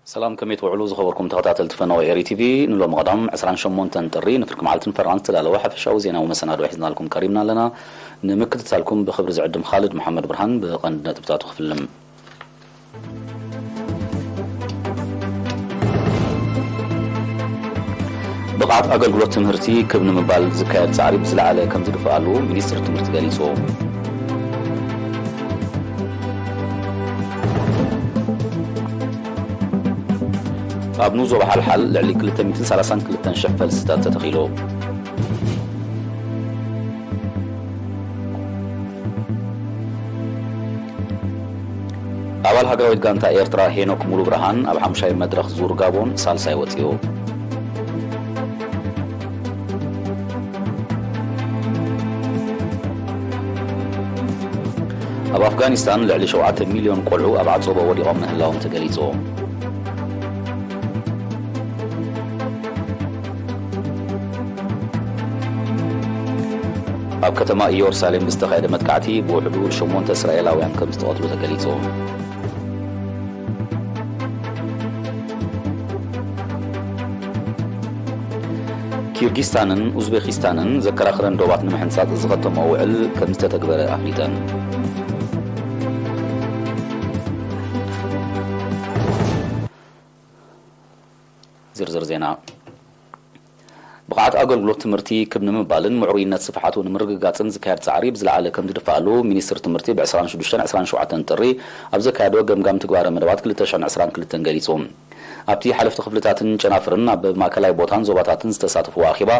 ሰላም፣ ከመይ ትውዕሉ ዝኸበርኩም ተኸታተልቲ ፈነወ ኤሪ ቲቪ? ንሎሚ ቀዳም ዕስራን ሸሞንተን ጥሪ ንፍርቂ መዓልትን ፈራን ዝተዳለወ ሓፈሻዊ ዜናዊ መሰናድኦ ሒዝናልኩም ቀሪብና ኣለና። ንምክትታልኩም ብኽብሪ ዝዕድም ኻልድ መሓመድ ብርሃን። ብቐንዲ ነጥብታቱ ክፍልም። ብቕዓት ኣገልግሎት ትምህርቲ ክብ ንምባል ዝካየድ ጻዕሪ ብዝለዓለ ከም ዝድፍኣሉ ሚኒስትሪ ትምህርቲ ገሊጹ። ኣብ ንኡስ ዞባ ሓልሓል ልዕሊ ክልተ ሚእትን ሰላሳን ክልተን ሽሕ ፈልስታት ተተኺሉ። ኣባል ሃገራዊት ጋንታ ኤርትራ ሄኖክ ሙሉ ብርሃን ኣብ ሓሙሻይ መድረኽ ዙር ጋቦን ሳልሳይ ወጺኡ። ኣብ ኣፍጋኒስታን ልዕሊ ሸውዓተ ሚልዮን ቆልዑ ኣብ ዓጸቦ ወዲቖም ምህላዎም ተገሊጹ። ኣብ ከተማ ኢየሩሳሌም ብዝተኻየደ መጥቃዕቲ ብውሕዱ ሸሞንተ እስራኤላውያን ከም ዝተቐትሉ ተገሊጹ። ኪርጊስታንን ኡዝቤኪስታንን ዘከራኽረን ዶባት ንምሕንጻጽ ዝኸተሞ ውዕል ከም ዝተተግበረ ኣፍሊጠን። ዝርዝር ዜና። ብቕዓት ኣገልግሎት ትምህርቲ ክብ ንምባልን ምዕሩይነት ስፍሓቱ ንምርግጋጽን ዝካየድ ጻዕሪ ብዝለዓለ ከም ዝድፍኣሉ ሚኒስትሪ ትምህርቲ ብ ዕስራን ሽዱሽተን ዕስራን ሸውዓተን ጥሪ ኣብ ዘካየዶ ገምጋም ትግባረ መደባት ክልተ ሽሕን ዕስራን ክልተን ገሊጹ። ኣብቲ ሓለፍቲ ክፍልታትን ጨናፍርን ኣብ ማእከላይ ቦታን ዞባታትን ዝተሳተፍዎ ኣኼባ፣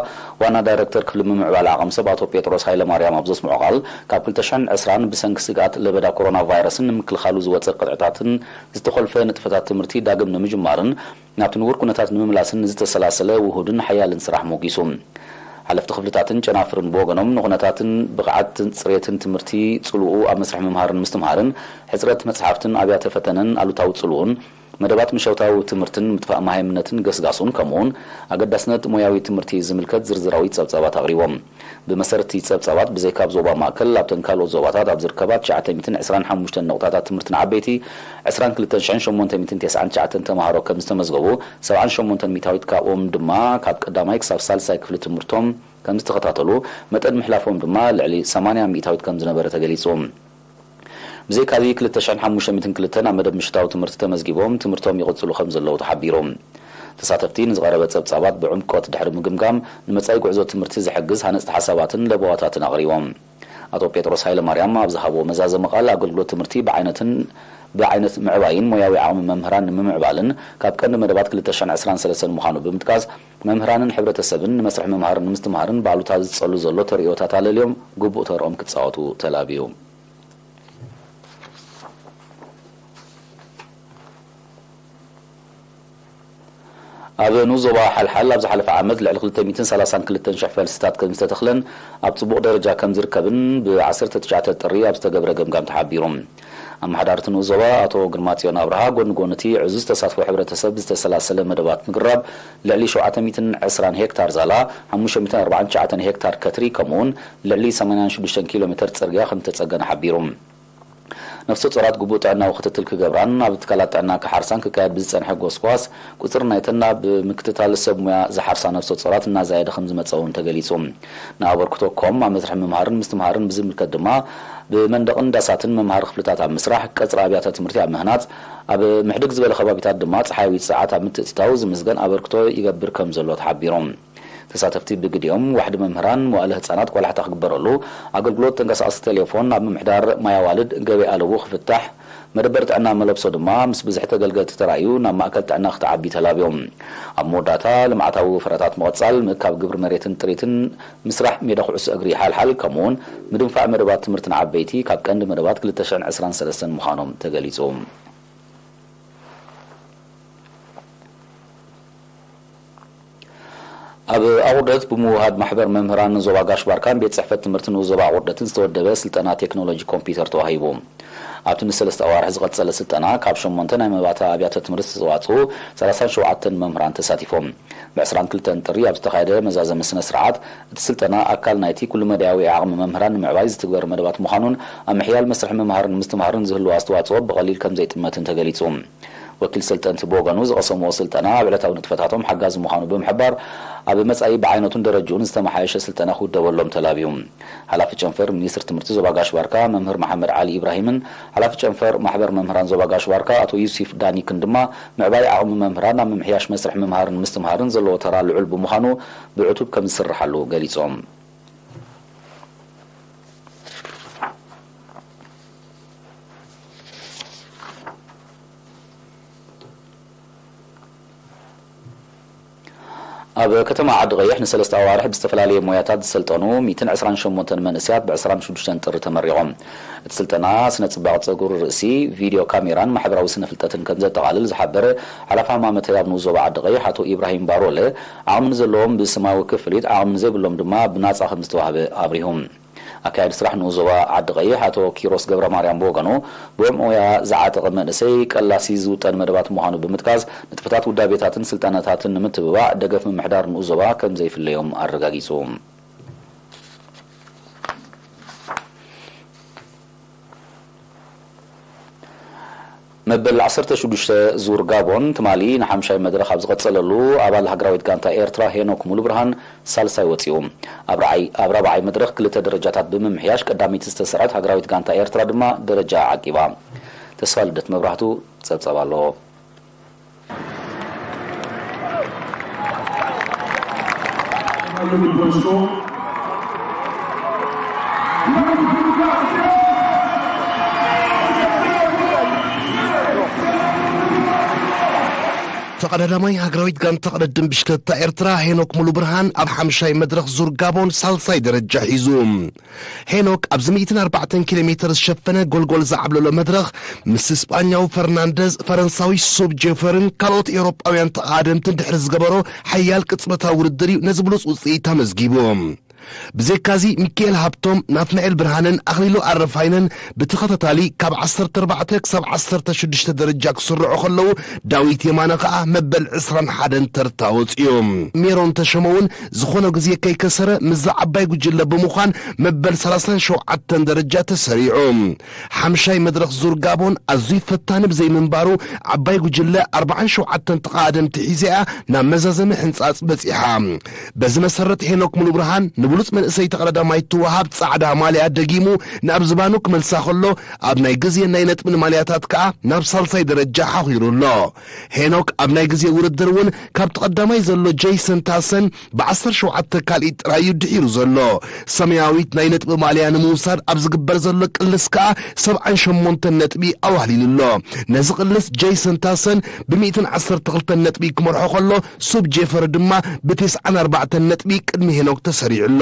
ዋና ዳይረክተር ክፍሊ ምምዕባል ዓቕሚ ሰብ ኣቶ ጴጥሮስ ሃይለማርያም ኣብ ዘስምዖ ቃል፣ ካብ ክልተ ሽሕን ዕስራን ብሰንኪ ስግኣት ለበዳ ኮሮና ቫይረስን ንምክልኻሉ ዝወጸ ቅጥዕታትን ዝተኾልፈ ንጥፈታት ትምህርቲ ዳግም ንምጅማርን ናብቲ ንቡር ኩነታት ንምምላስን ንዝተሰላሰለ ውሁድን ሓያልን ስራሕ ሞጊሱ። ሓለፍቲ ክፍልታትን ጨናፍርን ብወገኖም፣ ንኹነታትን ብቕዓት ጽሬትን ትምህርቲ ጽልውኡ ኣብ መስርሕ ምምሃርን ምስትምሃርን፣ ሕጽረት መጽሓፍትን ኣብያተ ፈተነን ኣሉታዊ ጽልውን፣ መደባት ምሸታዊ ትምህርትን ምጥፋእ መሃይምነትን ገስጋሱን፣ ከምኡውን ኣገዳስነት ሞያዊ ትምህርቲ ዝምልከት ዝርዝራዊ ጸብጻባት ኣቕሪቦም። ብመሰረት እቲ ጸብጻባት፣ ብዘይካ ኣብ ዞባ ማእከል፣ ኣብተን ካልኦት ዞባታት ኣብ ዝርከባ ትሽዓተ ሚእትን ዕስራን ሓሙሽተን ነቑጣታት ትምህርቲ ንዓበይቲ፣ ዕስራን ክልተን ሽሕን ሸሞንተ ሚእትን ተስዓን ትሽዓተን ተማሃሮ ከም ዝተመዝገቡ፣ ሰብዓን ሸሞንተን ሚእታዊት ካብኦም ድማ ካብ ቀዳማይ ክሳብ ሳልሳይ ክፍሊ ትምህርቶም ከም ዝተኸታተሉ፣ መጠን ምሕላፎም ድማ ልዕሊ ሰማንያ ሚእታዊት ከም ዝነበረ ተገሊጹ። ብዘይካዚ፣ ክልተ ሽሕን ሓሙሽተ ሚእትን ክልተን ኣብ መደብ ምሽታዊ ትምህርቲ ተመዝጊቦም ትምህርቶም ይቕጽሉ ከም ዘለዉ ተሓቢሩ። ተሳተፍቲ ንዝቐረበ ጸብጻባት ብዕምቆት ድሕሪ ምግምጋም፣ ንመጻኢ ጉዕዞ ትምህርቲ ዝሕግዝ ሃነጽቲ ሓሳባትን ለበዋታትን ኣቕሪቦም። ኣቶ ጴጥሮስ ሃይለማርያም ኣብ ዝሃብዎ መዛዘሚ ቃል፣ ኣገልግሎት ትምህርቲ ብዓይነትን ብዓይነት ምዕባይን ሞያዊ ዓቕሚ መምህራን ንምምዕባልን ካብ ቀንዲ መደባት ክልተ ሽሕን ዕስራን ሰለስተን ምዃኑ ብምጥቃስ፣ መምህራንን ሕብረተሰብን ንመስርሕ ምምሃርን ምስትምሃርን ብኣሉታ ዝጸሉ ዘሎ ተርእዮታት ኣለልዮም ግቡእ ተርኦም ክጻወቱ ተላብዩ። ኣብ ንኡስ ዞባ ሓልሓል ኣብ ዝሓለፈ ዓመት ልዕሊ ክልተ ሚእትን ሰላሳን ክልተን ሽሕ ፈልስታት ከም ዝተተኽለን ኣብ ጽቡቕ ደረጃ ከም ዝርከብን ብ ዓሰርተ ትሽዓተ ጥሪ ኣብ ዝተገብረ ገምጋም ተሓቢሩ። ኣመሓዳሪ እቲ ንኡስ ዞባ ኣቶ ግርማጽዮን ኣብርሃ፣ ጎኒ ጎኒ እቲ ዕዙዝ ተሳትፎ ሕብረተሰብ ዝተሰላሰለ መደባት ምግራብ፣ ልዕሊ ሸውዓተ ሚእትን ዕስራን ሄክታር ዛላ፣ ሓሙሽተ ሚእትን ኣርባዓን ትሽዓተን ሄክታር ከትሪ፣ ከምኡውን ልዕሊ ሰማንያን ሽዱሽተን ኪሎ ሜተር ጽርግያ ከም ዝተጸገነ ሓቢሩ። ነፍሰ ጾራት ግቡእ ጥዕናዊ ክትትል ክገብራን ኣብ ትካላት ጥዕና ክሓርሳን ክካየድ ብዝጸንሐ ጎስጓስ፣ ቁጽሪ ናይተን ናብ ምክትታል ሰብ ሙያ ዝሓርሳ ነፍሰ ጾራት እናዛየደ ከም ዝመጸ እውን ተገሊጹ። ንኣበርክቶ ኮም ኣብ መስርሕ ምምሃርን ምስትምሃርን ብዝምልከት ድማ፣ ብመንደቕን ዳሳትን መምሃሪ ክፍልታት ኣብ ምስራሕ፣ ቀጽሪ ኣብያተ ትምህርቲ ኣብ ምህናጽ፣ ኣብ ምሕድግ ዝበለ ከባቢታት ድማ ጸሓያዊ ጸዓት ኣብ ምትእትታው ዝምስገን ኣበርክቶ ይገብር ከም ዘሎ ተሓቢሩ። ተሳተፍቲ ብግዲኦም፣ ዋሕዲ መምህራን፣ መዋእለ ህጻናት ቆላሕታ ክግበረሉ፣ ኣገልግሎት ተንቀሳቐሲ ቴሌፎን ኣብ ምምሕዳር፣ ማይ ኣዋልድ፣ ገበያ ኣለቡ ክፍታሕ፣ መደበር ጥዕና መለብሶ ድማ ምስ ብዝሒ ተገልገልቲ ተራእዩ ናብ ማእከል ጥዕና ክትዓቢ ተላብዮም። ኣብ መወዳእታ፣ ልምዓታዊ ወፈራታት ምቕጻል፣ ምእካብ ግብሪ መሬትን ጥሪትን፣ ምስራሕ ሜዳ ኩዕሶ እግሪ ሓልሓል፣ ከምኡውን ምድንፋዕ መደባት ትምህርቲ ንዓበይቲ ካብ ቀንዲ መደባት ክልተ ሽሕን ዕስራን ሰለስተን ምዃኖም ተገሊጹ። ኣብ ኣቑርደት ብምውሃድ ማሕበር መምህራን ዞባ ጋሽ ባርካን ቤት ጽሕፈት ትምህርቲ ንኡስ ዞባ ኣቑርደትን ዝተወደበ ስልጠና ቴክኖሎጂ ኮምፒውተር ተዋሂቡ። ኣብቲ ንሰለስተ ኣዋርሕ ዝቐጸለ ስልጠና፣ ካብ ሸሞንተ ናይ መባእታ ኣብያተ ትምህርቲ ዝተዋጽኡ ሰላሳን ሸውዓተን መምህራን ተሳቲፎም። ብ ዕስራን ክልተን ጥሪ ኣብ ዝተኻየደ መዛዘሚ ስነ ስርዓት፣ እቲ ስልጠና ኣካል ናይቲ ኩሉ መዳያዊ ዓቕሚ መምህራን ንምዕባይ ዝትግበር መደባት ምዃኑን ኣብ ምሕያል መስርሕ ምምሃርን ምስትምሃርን ዝህልዎ ኣስተዋጽኦ ብቐሊል ከም ዘይጥመትን ተገሊጹ። ወኪል ሰልጠንቲ ብወገኑ ዝቐሰምዎ ስልጠና ኣብ ዕለታዊ ንጥፈታቶም ሓጋዚ ምዃኑ ብምሕባር፣ ኣብ መጻኢ ብዓይነቱን ደረጅኡን ዝተመሓየሸ ስልጠና ክውደበሎም ተላብዩ። ሓላፊ ጨንፈር ሚኒስትሪ ትምህርቲ ዞባ ጋሽ ባርካ መምህር መሓመድ ዓሊ ኢብራሂምን ሓላፊ ጨንፈር ማሕበር መምህራን ዞባ ጋሽ ባርካ ኣቶ ዩሲፍ ዳኒክን ድማ ምዕባይ ዓቕሚ መምህራን ኣብ ምምሕያሽ መስርሕ ምምሃርን ምስትምሃርን ዘለዎ ተራ ልዑል ብምዃኑ ብዕቱብ ከም ዝስርሓሉ ገሊጾም። ኣብ ከተማ ዓዲ ቀይሕ ንሰለስተ ኣዋርሕ ብዝተፈላለየ ሞያታት ዝሰልጠኑ ሚእትን ዕስራን ሸሞንተን መንእሰያት ብ ዕስራን ሽዱሽተን ጥሪ ተመሪቖም። እቲ ስልጠና ስነ ጽባቕ ጸጉሪ ርእሲ፣ ቪድዮ ካሜራን ማሕበራዊ ስነ ፍልጠትን ከም ዘጠቓልል ዝሓበረ ሓላፊ ሃማመተ ኣብ ንኡስ ዞባ ዓዲ ቀይሕ ኣቶ ኢብራሂም ባሮለ፣ ዓቕሚ ንዘለዎም ብስማዊ ክፍሊት፣ ዓቕሚ ንዘይብሎም ድማ ብናጻ ከም ዝተዋህበ ኣብሪሁ። ኣካያዲ ስራሕ ንኡስ ዞባ ዓዲ ቀይሕ ኣቶ ኪሮስ ገብረ ማርያም ብወገኑ፣ ብሞያ ዝዓጠቐ መንእሰይ ቀላሲ ዝውጠን መደባት ምዃኑ ብምጥቃስ፣ ንጥፈታት ውዳቤታትን ስልጠናታትን ንምትብባዕ ደገፍ ምምሕዳር ንኡስ ዞባ ከም ዘይፍለዮም ኣረጋጊጹ። መበል ዓሰርተ ሽዱሽተ ዙር ጋቦን ትማሊ ንሓምሻይ መድረኽ ኣብ ዝቐጸለሉ፣ ኣባል ሃገራዊት ጋንታ ኤርትራ ሄኖክ ሙሉብርሃን ሳልሳይ ወጺኡ። ኣብ ራዓይ-፣ ኣብ ራብዓይ መድረኽ ክልተ ደረጃታት ብምምሕያሽ ቀዳመይቲ ዝተሰርዐት ሃገራዊት ጋንታ ኤርትራ ድማ ደረጃ ዓቂባ። ተስፋ ልደት መብራህቱ ጸብጸብ ኣለዎ። ተቐዳዳማይ ሃገራዊት ጋንታ ቅድድም ብሽክለታ ኤርትራ ሄኖክ ሙሉብርሃን ኣብ ሓምሻይ መድረኽ ዙር ጋቦን ሳልሳይ ደረጃ ሒዙ። ሄኖክ ኣብዚ ሚእትን ኣርባዕተን ኪሎ ሜተር ዝሸፈነ ጎልጎል ዝዓብለሎ መድረኽ ምስ ስጳኛዊ ፈርናንደዝ፣ ፈረንሳዊ ሱብ ጄፈርን ካልኦት ኤውሮጳውያን ተቓደምትን ድሕሪ ዝገበሮ ሓያል ቅጽበታዊ ውድድር እዩ ነዚ ብሉጽ ውጽኢት ኣመዝጊቡ። ብዘይካዚ ሚካኤል ሃብቶም፣ ናትናኤል ብርሃነን ኣኽሊሉ ኣረፋይነን ብተኸታታሊ ካብ ዓሰርተ ኣርባዕተ ክሳብ ዓሰርተ ሽዱሽተ ደረጃ ክስርዑ ከለዉ፣ ዳዊት የማነ ከኣ መበል ዕስራን ሓደን ተርታ ወጺኡ። ሜሮን ተሸመ እውን ዝኾነ ግዜ ከይከሰረ ምስዛ ዓባይ ጉጅለ ብምዃን መበል ሰላሳን ሸውዓተን ደረጃ ተሰሪዑ። ሓምሻይ መድረኽ ዙር ጋቦን ኣዝዩ ፈታኒ ብዘይምንባሩ ዓባይ ጉጅለ ኣርባዓን ሸውዓተን ተቓደምቲ ሒዛ እያ ናብ መዛዘሚ ሕንጻጽ በጺሓ። በዚ መሰረት ሄኖክ ሙሉብርሃን ንብሉጽ መንእሰይ ተቐዳዳማይ ትወሃብ ጻዕዳ ማልያ ደጊሙ ናብ ዝባኑ ክመልሳ ከሎ ኣብ ናይ ግዜን ናይ ነጥብን ማልያታት ከኣ ናብ ሳልሳይ ደረጃ ሓኺሩ ኣሎ። ሄኖክ ኣብ ናይ ግዜ ውድድር እውን ካብ ተቐዳማይ ዘሎ ጄይሰን ታሰን ብ ዓሰርተ ሸውዓተ ካልኢት ጥራይ እዩ ድሒሩ ዘሎ። ሰማያዊት ናይ ነጥቢ ማልያ ንምውሳድ ኣብ ዝግበር ዘሎ ቅልስ ከኣ ሰብዓን ሸሞንተን ነጥቢ ኣዋህሊሉ ኣሎ። ነዚ ቅልስ ጄይሰን ታሰን ብ ሚእትን ዓሰርተ ክልተን ነጥቢ ክመርሖ ከሎ፣ ሱብ ጄፈር ድማ ብ ተስዓን ኣርባዕተን ነጥቢ ቅድሚ ሄኖክ ተሰሪዑ ኣሎ።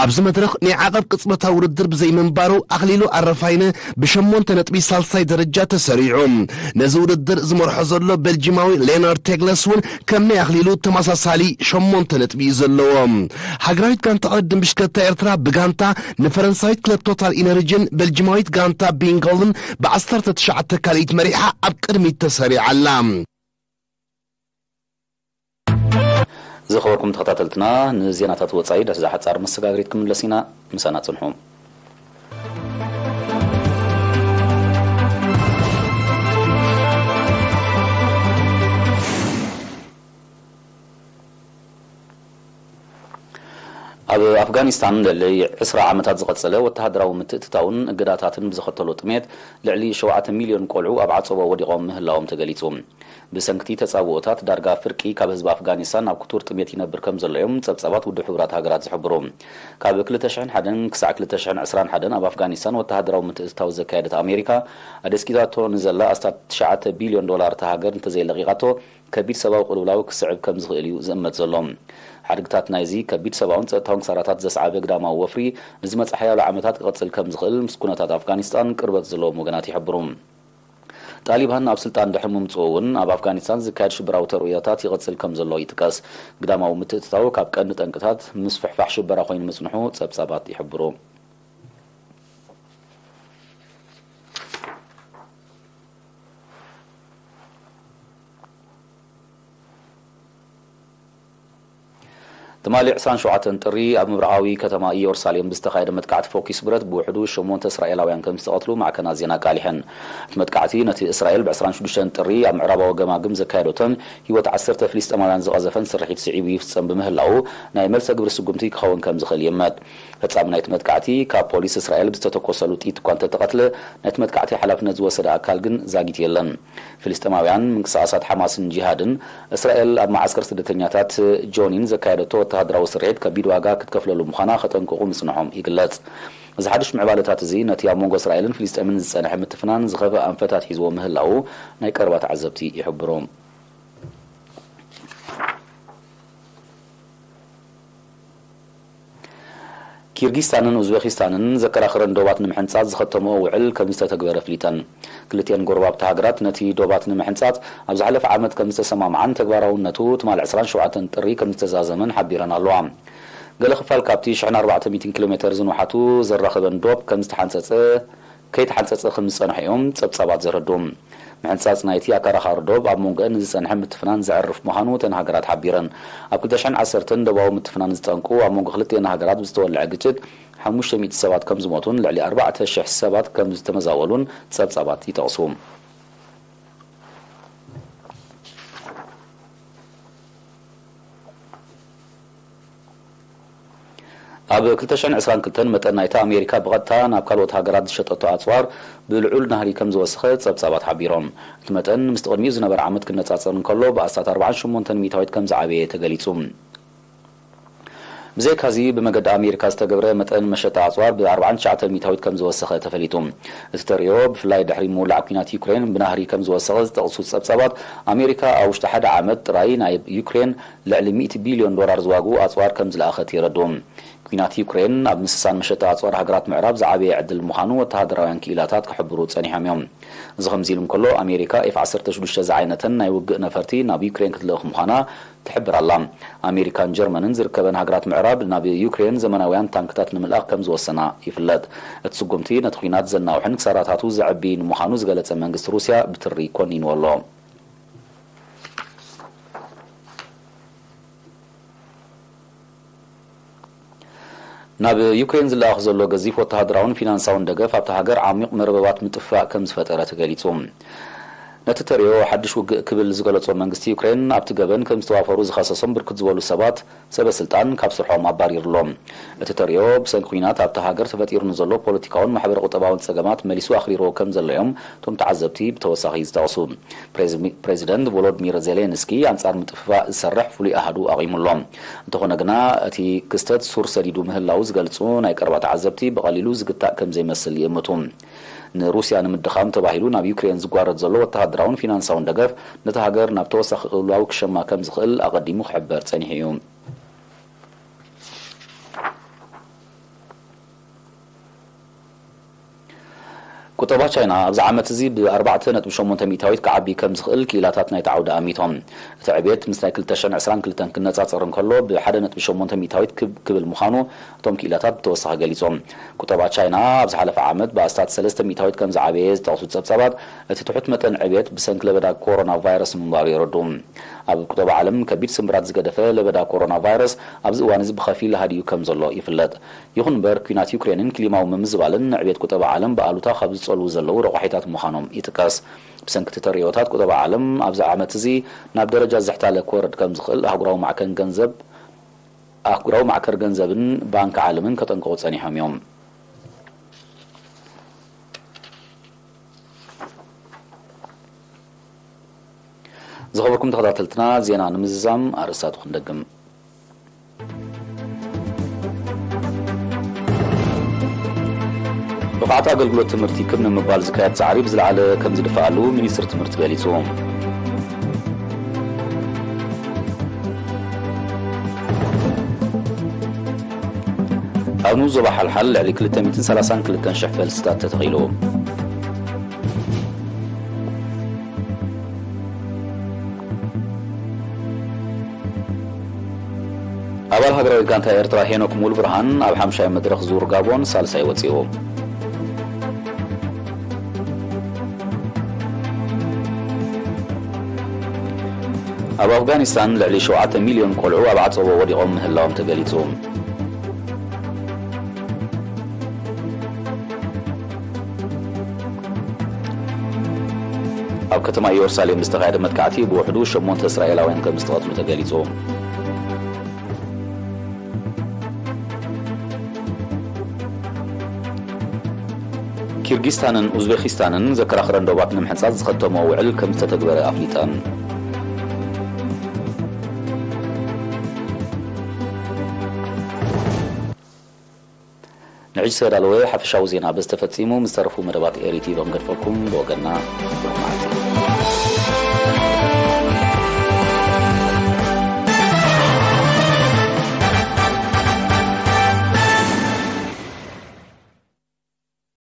ኣብዚ መድረኽ ናይ ዓቐብ ቅጽበታዊ ውድድር ብዘይምንባሩ፣ ኣኽሊሉ ኣረፋይነ ብሸሞንተ ነጥቢ ሳልሳይ ደረጃ ተሰሪዑ። ነዚ ውድድር ዝመርሖ ዘሎ ቤልጂማዊ ሌናርድ ቴግለስ እውን ከም ናይ ኣኽሊሉ ተመሳሳሊ ሸሞንተ ነጥቢ እዩ ዘለዎ። ሃገራዊት ጋንታ ቅድድም ብሽክለታ ኤርትራ ብጋንታ ንፈረንሳዊት ክለብ ቶታል ኢነርጂን ቤልጂማዊት ጋንታ ቢንጎልን ብ ዓሰርተ ትሽዓተ ካልኢት መሪሓ ኣብ ቅድሚት ተሰሪዓ ኣላ። ዝኸበርኩም ተኸታተልትና፣ ንዜናታት ወጻኢ ድሕሪ እዛ ሓጻር መሰጋገሪት ክምለስ ኢና። ምሳና ጽንሑ። ኣብ ኣፍጋኒስታን ንልዕሊ ዕስራ ዓመታት ዝቐጸለ ወተሃደራዊ ምትእትታውን እገዳታትን ብዘኸተሎ ጥሜት፣ ልዕሊ ሸውዓተ ሚልዮን ቆልዑ ኣብ ዓጸቦ ወዲቖም ምህላዎም ተገሊጹ። ብሰንክቲ ተጻብኦታት፣ ዳርጋ ፍርቂ ካብ ህዝቢ ኣፍጋኒስታን ኣብ ክቱር ጥሜት ይነብር ከም ዘሎ እዮም ጸብጻባት ውድብ ሕቡራት ሃገራት ዝሕብሩ። ካብ ክልተ ሽሕን ሓደን ክሳዕ ክልተ ሽሕን ዕስራን ሓደን ኣብ ኣፍጋኒስታን ወተሃደራዊ ምትእትታው ዘካየደት ኣሜሪካ፣ ኣደስኪታቶ ንዘላ ኣስታት ትሽዓተ ቢልዮን ዶላር እታ ሃገር እንተዘይለቒቓቶ፣ ከቢድ ሰብኣዊ ቅልውላው ክስዕብ ከም ዝኽእል እዩ ዝእመት ዘሎ። ሓድግታት ናይዚ ከቢድ ሰብኣውን ጸጥታውን ክሳራታት ዘስዓበ ግዳማዊ ወፍሪ ንዝመጽእ ሓያሎ ዓመታት ክቐጽል ከም ዝኽእል ምስ ኩነታት ኣፍጋኒስታን ቅርበት ዘለዎም ወገናት ይሕብሩ። ጣሊባን ኣብ ስልጣን ድሕሪ ምምጽኡ እውን ኣብ ኣፍጋኒስታን ዝካየድ ሽበራዊ ተርእዮታት ይቐጽል ከም ዘሎ ይጥቀስ። ግዳማዊ ምትእትታው ካብ ቀንዲ ጠንቅታት ምስፍሕፋሕ ሽበራ ኮይኑ ምጽንሑ ጸብጻባት ይሕብሩ። ትማሊ ዕስራን ሸውዓተን ጥሪ ኣብ ምብራቓዊ ከተማ ኢየሩሳሌም ብዝተኻየደ መጥቃዕቲ ፎኪስ ብረት ብውሕዱ ሸሞንተ እስራኤላውያን ከም ዝተቐትሉ ማዕከናት ዜና ኣቃሊሐን። እቲ መጥቃዕቲ ነቲ እስራኤል ብ ዕስራን ሽዱሽተን ጥሪ ኣብ ምዕራባዊ ገማግም ዘካየደቶን ህይወት ዓሰርተ ፍልስጤማውያን ዝቐዘፈን ስርሒት ስዒቡ ይፍጸም ብምህላዉ ናይ መልሰ ግብሪ ስጉምቲ ክኸውን ከም ዝኽእል ይእመት። ፈጻሚ ናይቲ መጥቃዕቲ ካብ ፖሊስ እስራኤል ብዝተተኮሰሉ ጥይት እኳ እንተተቐትለ፣ ናይቲ መጥቃዕቲ ሓላፍነት ዝወሰደ ኣካል ግን ዛጊት የለን። ፍልስጤማውያን ምንቅስቓሳት ሓማስን ጂሃድን እስራኤል ኣብ መዓስከር ስደተኛታት ጆኒን ዘካየደቶ ወተሃደራዊ ስርሒት ከቢድ ዋጋ ክትከፍለሉ ምዃና ከጠንቅቑ ምጽንሖም ይግለጽ። እዚ ሓድሽ ምዕባለታት እዚ ነቲ ኣብ መንጎ እስራኤልን ፍልስጤምን ዝጸንሐ ምትፍናን ዝኸፍአ ኣንፈታት ሒዝዎ ምህላዉ ናይ ቀረባ ተዓዘብቲ ይሕብሩ። ኪርጊስታንን ኡዝቤኪስታንን ዘከራኽረን ዶባት ንምሕንጻጽ ዝኸተምኦ ውዕል ከም ዝተተግበረ ኣፍሊጠን። ክልቲኤን ጎረባብቲ ሃገራት ነቲ ዶባት ንምሕንጻጽ ኣብ ዝሓለፈ ዓመት ከም ዝተሰማምዓን ተግባራውነቱ ትማል ዕስራን ሸውዓተን ጥሪ ከም ዝተዛዘመን ሓቢረን ኣለዋ። ገለ ክፋል ካብቲ ሽሕን ኣርባዕተ ሚእትን ኪሎ ሜተር ዝንውሓቱ ዘራኽበን ዶብ ከም ዝተሓንጸጸ ከይተሓንጸጸ ከም ዝጸንሐ እዮም ጸብጻባት ዘረድኡ። ምሕንጻጽ ናይቲ ኣከራኻሪ ዶብ ኣብ መንጎአን ንዝጸንሐ ምትፍናን ዘዕርፍ ምዃኑ እተን ሃገራት ሓቢረን። ኣብ ክልተ ሽሕን ዓሰርተን ዶባዊ ምትፍናን ዝጠንቁ ኣብ መንጎ ክልቲኤን ሃገራት ብዝተወልዐ ግጭት ሓሙሽተ ሚእቲ ሰባት ከም ዝሞቱን ልዕሊ ኣርባዕተ ሽሕ ሰባት ከም ዝተመዛበሉን ጸብጻባት ይጠቕሱ። ኣብ ክልተ ሽሕን ዕስራን ክልተን መጠን ናይታ ኣሜሪካ ብቐጥታ ናብ ካልኦት ሃገራት ዝሸጠቶ ኣጽዋር ብልዑል ናህሪ ከም ዝወሰኸ ጸብጻባት ሓቢሮም። እቲ መጠን ምስቲ ቅድሚኡ ዝነበረ ዓመት ክነጻጸር እንከሎ ብኣስታት ኣርባዓን ሸሞንተን ሚእታዊት ከም ዝዓበየ ተገሊጹ። ብዘይካዚ ብመገዲ ኣሜሪካ ዝተገብረ መጠን መሸጣ ኣጽዋር ብ ኣርባዓን ትሽዓተን ሚእታዊት ከም ዝወሰኸ ተፈሊጡ። እቲ ተርእዮ ብፍላይ ድሕሪ ምውላዕ ኲናት ዩክሬን ብናህሪ ከም ዝወሰኸ ዝጠቕሱ ጸብጻባት ኣሜሪካ ኣብ ውሽጢ ሓደ ዓመት ጥራይ ናይ ዩክሬን ልዕሊ ሚእቲ ቢልዮን ዶላር ዝዋግኡ ኣጽዋር ከም ዝለኣኸት የረድኡ። ኲናት ዩክሬን ኣብ ምስሳን መሸጣ ኣጽዋር ሃገራት ምዕራብ ዝዓበየ ዕድል ምዃኑ ወተሃደራውያን ክኢላታት ክሕብሩ ጸኒሖም እዮም። እዚ ከምዚ ኢሉ እንከሎ ኣሜሪካ ኤፍ ዓሰርተ ሽዱሽተ ዝዓይነተን ናይ ውግእ ነፈርቲ ናብ ዩክሬን ክትልእኽ ምዃና ትሕብር ኣላ። ኣሜሪካን ጀርመንን ዝርከበን ሃገራት ምዕራብ ናብ ዩክሬን ዘመናውያን ታንክታት ንምልኣኽ ከም ዝወሰና ይፍለጥ። እቲ ስጉምቲ ነቲ ኲናት ዘናውሕን ክሳራታቱ ዘዕብይን ምዃኑ ዝገለጸ መንግስቲ ሩስያ ብትሪ ኮኒንዎ ኣሎ። ናብ ዩክሬን ዝለኣኽ ዘሎ ገዚፍ ወተሃደራውን ፊናንሳውን ደገፍ ኣብታ ሃገር ዓሚቕ መርበባት ምጥፍፋእ ከም ዝፈጠረ ተገሊጹ። ነቲ ተርእዮ ሓድሽ ውግእ ክብል ዝገለጾ መንግስቲ ዩክሬን ኣብቲ ገበን ከም ዝተዋፈሩ ዝኸሰሶም ብርክት ዝበሉ ሰባት ሰበ ስልጣን ካብ ስርሖም ኣባሪሩ ኣሎ። እቲ ተርእዮ ብሰንኪ ኲናት ኣብታ ሃገር ተፈጢሩ ንዘሎ ፖለቲካውን ማሕበረ ቁጠባውን ጸገማት መሊሱ ኣኽሪርዎ ከም ዘሎ እዮም እቶም ተዓዘብቲ ብተወሳኺ ዝጠቕሱ። ፕሬዝሚ-፣ ፕሬዚደንት ቮሎድሚር ዜሌንስኪ ኣንጻር ምጥፍፋእ ዝሰርሕ ፍሉይ ኣሃዱ ኣቒሙ ኣሎ። እንተኾነ ግና እቲ ክስተት ሱር ሰዲዱ ምህላዉ ዝገልጹ ናይ ቀረባ ተዓዘብቲ ብቐሊሉ ዝግታእ ከም ዘይመስል ይእምቱ። ንሩስያ ንምድኻም ተባሂሉ ናብ ዩክሬን ዝጓረድ ዘሎ ወተሃደራውን ፊናንሳውን ደገፍ ነታ ሃገር ናብ ተወሳኺ ቅልውላው ክሸማ ከም ዝኽእል ኣቐዲሙ ክሕበር ጸኒሑ እዩ። ቁጠባ ቻይና ኣብዚ ዓመት እዚ ብ ኣርባዕተ ነጥቢ ሸሞንተ ሚእታዊት ክዓቢ ከም ዝኽእል ክኢላታት ናይቲ ዓውዲ ኣሚቶም። እቲ ዕብየት ምስ ናይ ክልተ ሽሕን ዕስራን ክልተን ክነጻጸር እንከሎ ብ ሓደ ነጥቢ ሸሞንተ ሚእታዊት ክብ ክብል ምዃኑ እቶም ክኢላታት ብተወሳኺ ገሊጾም። ቁጠባ ቻይና ኣብ ዝሓለፈ ዓመት ብኣስታት ሰለስተ ሚእታዊት ከም ዝዓበየ ዝጠቕሱ ጸብጻባት፣ እቲ ትሑት መጠን ዕብየት ብሰንኪ ለበዳ ኮሮና ቫይረስ ምንባሩ የረድኡ። ኣብ ቁጠባ ዓለም ከቢድ ስምብራት ዝገደፈ ለበዳ ኮሮና ቫይረስ ኣብዚ እዋን እዚ ብኸፊል ሃዲኡ ከም ዘሎ ይፍለጥ። ይኹን እምበር፣ ኲናት ዩክሬንን ክሊማዊ ምምዝባልን ንዕብየት ቁጠባ ዓለም ብኣሉታ ካብ ዝጸልዉ ዘለዉ ረቋሒታት ምዃኖም ይጥቀስ። ብሰንኪ እቲ ተርእዮታት፣ ቁጠባ ዓለም ኣብዚ ዓመት እዚ ናብ ደረጃ ዝሕታለ ክወርድ ከም ዝኽእል ኣህጉራዊ ማዕከን ገንዘብ፣ ኣህጉራዊ ማዕከን ገንዘብን ባንክ ዓለምን ከጠንቅቑ ጸኒሖም እዮም። ዝኸበርኩም ተኸታተልትና፣ ዜና ንምዝዛም ኣርእስታቱ ክንደግም። ብቕዓት ኣገልግሎት ትምህርቲ ክብ ንምባል ዝካየድ ጻዕሪ ብዝለዓለ ከም ዝድፍኣሉ ሚኒስትሪ ትምህርቲ ገሊጹ። ኣብ ንኡስ ዞባ ሓልሓል ልዕሊ ክልተ ሚእትን ሰላሳን ክልተን ሽሕ ፈልስታት ተተኺሉ። ኣባል ሃገራዊት ጋንታ ኤርትራ ሄኖክ ሙሉብርሃን ኣብ ሓምሻይ መድረኽ ዙር ጋቦን ሳልሳይ ወጺኡ። ኣብ ኣፍጋኒስታን ልዕሊ ሸውዓተ ሚልዮን ቆልዑ ኣብ ዓጸቦ ወዲቖም ምህላዎም ተገሊጹ። ኣብ ከተማ ኢየሩሳሌም ዝተኻየደ መጥቃዕቲ ብውሕዱ ሸሞንተ እስራኤላውያን ከም ዝተቐትሉ ተገሊጹ። ኪርጊስታንን ኡዝቤኪስታንን ዘከራኽረን ዶባት ንምሕንጻጽ ዝኸተምዎ ውዕል ከም ዝተተግበረ ኣፍሊጠን። ንሕጂ ዝተዳለወ ሓፈሻዊ ዜና በዚ ተፈጺሙ። ምስ ተረፉ መደባት ኤሪ ቲቪ ክንገድፈልኩም ብወገንና ብሩኽ መዓልቲ።